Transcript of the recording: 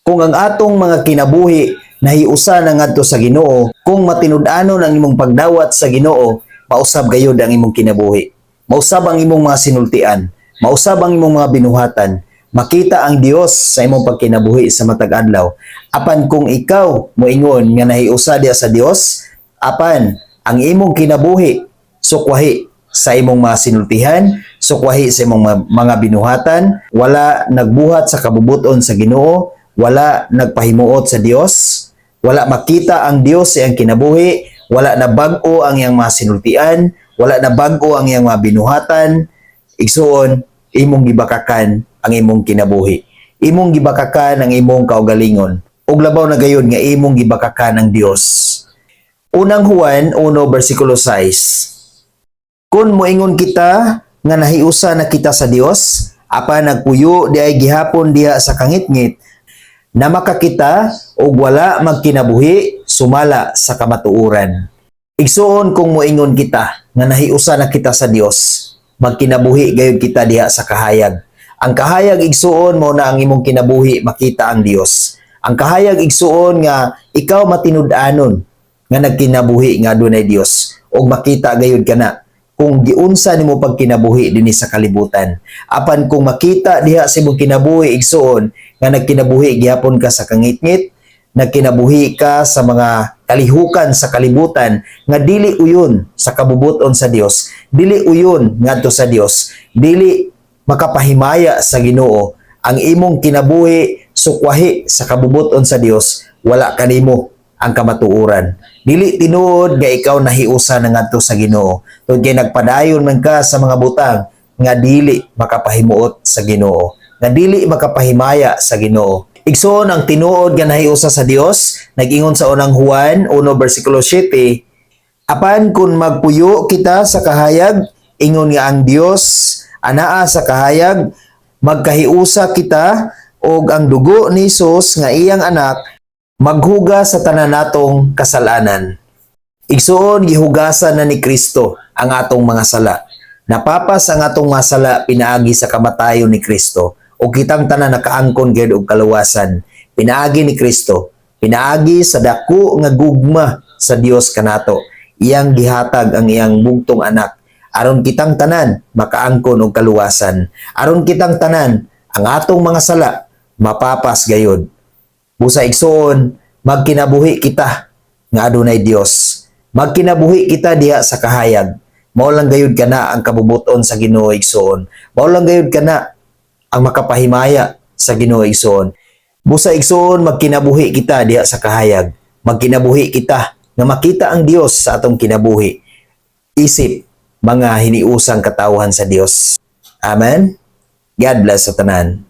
Kung ang atong mga kinabuhi nahiusa na ngadto sa Ginoo, kung matinud-anon ang imong pagdawat sa Ginoo, mausab gayod ang imong kinabuhi. Mausab ang imong mga sinultian, mausab ang imong mga binuhatan, makita ang Dios sa imong pagkinabuhi sa matag adlaw. Apan kung ikaw moingon nga nahiusa diha sa Dios, apan ang imong kinabuhi sukwahi sa imong mga sinultihan, sukwahi sa imong mga binuhatan, wala nagbuhat sa kabubuton sa Ginoo, wala nagpahimuot sa Dios, wala makita ang Dios sa iyang kinabuhi, wala na bag-o ang iyang mga sinultian, wala na bag-o ang iyang mga binuhatan, igsuon, imong gibakakan ang imong kinabuhi. Imong gibakakan ang imong kaugalingon. Ug labaw na gayud nga imong gibakakan ang Dios. Unang Juan 1 versikulo 6. Kung moingon kita nga nahiusa na kita sa Dios, apan nagpuyo diay gihapon diha sa kangitngit, na makakita og wala magkinabuhi sumala sa kamatuoran. Igsuon, kung moingon kita nga nahiusa na kita sa Dios, magkinabuhi gayud kita diha sa kahayag. Ang kahayag, igsuon, mao na ang imong kinabuhi makita ang Dios. Ang kahayag, igsuon, nga ikaw matinud-anon nga nagkinabuhi nga adunay Dios ug makita gayud kana kung giunsa nimo pagkinabuhi dinhi sa kalibutan. Apan kung makita diha sa imong kinabuhi, igsuon, nga nagkinabuhi gihapon ka sa kangitngit, nagkinabuhi ka sa mga kalihukan sa kalibutan nga dili uyon sa kabubuton sa Dios, dili uyon ngadto sa Dios, dili makapahimaya sa Ginoo, ang imong kinabuhi sukwahi sa kabubuton sa Dios, wala kanimo ang kamatuoran. Dili tinuod nga ikaw nahiusa na ngadto sa Ginoo. Tungod kay nagpadayon man ka sa mga butang nga dili makapahimuot sa Ginoo, nga dili makapahimaya sa Ginoo. Igsoon, ang tinuod nga nahiusa sa Dios, nag-ingon sa Unang Juan 1 versikulo 7, "Apan kung magpuyo kita sa kahayag, ingon nga ang Dios anaa sa kahayag, magkahiusa kita og ang dugo ni Hesus nga iyang anak maghugas sa tanan natong kasalanan." Igsuon, gihugasan na ni Kristo ang atong mga sala. Napapas ang atong mga sala pinaagi sa kamatayon ni Kristo. O kitang tanan nakaangkon gyud og kaluwasan. Pinaagi ni Kristo, pinaagi sa dako nga gugma sa Dios kanato. Iyang gihatag ang iyang bugtong anak aron kitang tanan makaangkon og kaluwasan. Aron kitang tanan ang atong mga sala mapapas gayud. Busa igsoon, magkinabuhi kita nga adunay Dios. Magkinabuhi kita diha sa kahayag. Mao lang gayud kana ang kabubuton sa Ginoo, igsoon. Mao lang gayud kana ang makapahimaya sa Ginoo, igsoon. Busa igsoon, magkinabuhi kita diha sa kahayag. Magkinabuhi kita nga makita ang Dios sa atong kinabuhi. Isip mga hiniusang katawhan sa Dios. Amen. God bless sa tanan.